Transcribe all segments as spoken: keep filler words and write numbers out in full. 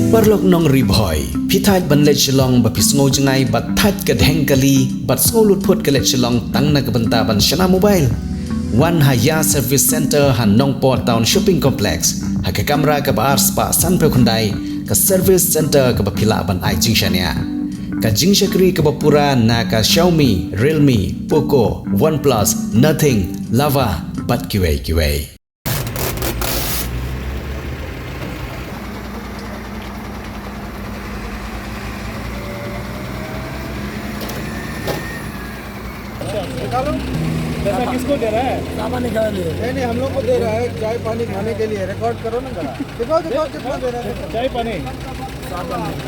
Paralok nong Ri Bhoi, phi thait ban leit shillong ba phi sngew jngai bad thait ka dheng kali bad sngew lut phut ka leit shillong tang na ka bynta ban shna mobile? Wan ha Ïa Service Center ha Nongpoh Town Shopping Complex, ha ka kamra kaba ar spah sanphew khyndai, ka service center kaba phi lah ban ai jingshaniah. Ka jingshakri kaba pura na ka Xiaomi, Realme, Poco, OnePlus, Nothing, Lava bad kiwei kiwei. निकालो। पैसा किसको दे रहा है? सामान निकाल लिए। नहीं, नहीं, हम लोग को दे रहा है चाय पानी खाने के लिए। रिकॉर्ड करो ना जरा। दिखाओ, दिखाओ, कितना दे रहा है। चाय पानी।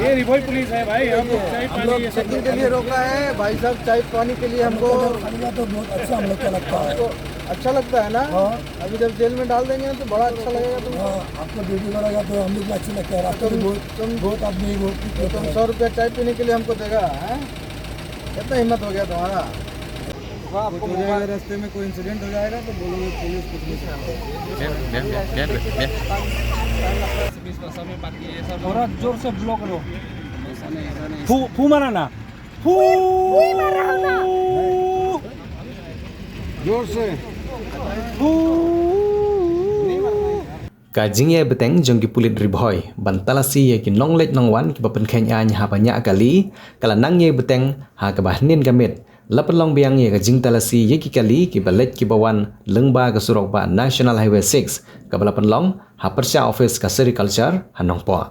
ये री भोई पुलिस है भाई, हम लोग चाय हम पानी लोग ये सब चेकिंग के लिए रोका है। भाई साहब, चाय पानी के लिए हमको खाने का तो बहुत अच्छा हम लोग को लगता है। आपको अच्छा लगता है ना? हाँ। अभी जब जेल में डाल देंगे ना, तो बड़ा अच्छा लगेगा तुमको। हाँ, आपको ड्यूटी करेगा तो हम लोग को अच्छा लगता है। रास्ते में तुम, बहुत, तुम बहुत आदमी बहुत कुछ तो तुम करता है। सौ रुपया चाय पीने के लिए हमको देगा, हैं? कितना हिम्मत हो गया तुम्हारा? कुछ हो जाएगा, रास्ते में कोई इंसिडेंट हो जाएगा तो बोलोगे पुलिस कुछ नहीं करता। थोड़ा जोर से ब्लो करो। फू, फू मारा ना। फू। जोर से। फू। Ka jingïai bteng jong ki pulit Ri Bhoi ban talasi ïa ki nongleit nongwan kiba pynkheiñ aiñ haba ñiah kali, ka la nang ïai bteng ha kaba hynnin ka miet la pynlong biang ïa ka jingtalasi ïa ki kali kiba leit kiba wan lyngba ka surok bah National Highway six, kaba la pynlong ha pyrshah office ka Sericulture ha Nongpoh.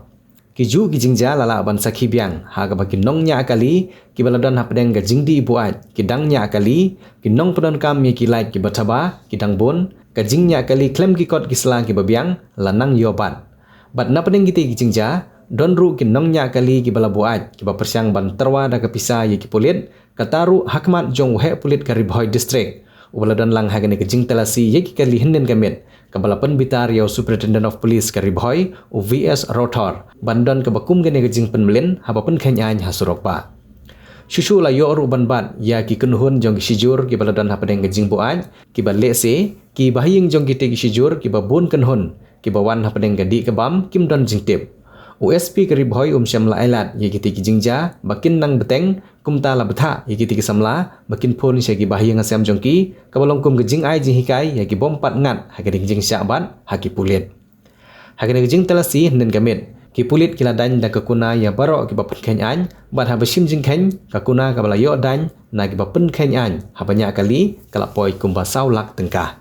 Ki juh ki jingjia la lah ban sakhi biang ha kaba ki nongñiah kali kiba la don hapdeng ka jingdih buaid, ki dang ñiah kali, ki nongpyndonkam ïa ki lait kiba thaba, ki dang bun, ka jingñiah kali khlem ki kot ki sla kiba biang la nang ïoh bat. Bad napdeng kitei ki jingjia, don ruh ki nongñiah kali kiba la buaid, kiba pyrshang ban tyrwa da ka pisa ïa ki pulit, kata ruh ha khmat jong u heh pulit ka Ri Bhoi District, uba la don lang ha kane ka jingtalasi ïa ki kali hynnin ka miet, kaba la pynbitar ïa u Superintendent of Police ka Ri Bhoi, u V S Rothor, ban don kaba kum kane ka jingpynmlien haba pynkheiñ aiñ ha surok bah. Shuh shuh la ïoh ruh ban bat ïa ki kynhun jong ki shijur kiba la don hapdeng ka jingbuaid, kiba lehse ki bahaïing jong kitei ki shijur kiba bun kynhun, kiba wan hapdeng ka dih ka bam, kim don jingtip. U S P ka Ri Bhoi um shym la ailad ïa kitei ki jingjia ba kin nang bteng, kumta la bthah ïa kitei ki samla ba kin phone sha ki bahaïing hasem jong ki, kaba long kum ka jingai jinghikai ïa ki bym pat ngat ha ka ding jingshah bat ha ki pulit. Ha kane ka jingtalasi hynnin ka miet, ki pulit ki la daiñ da ka kuna ïa baroh kiba pynkheiñ aiñ, bad haba shim jingkheiñ, ka kuna kaba la ïoh daiñ na kiba pynkheiñ aiñ haba ñiah kali ka la poi kumba saw lak tyngka.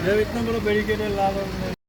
जब इतना बड़ा बैरिकेड है, लाल और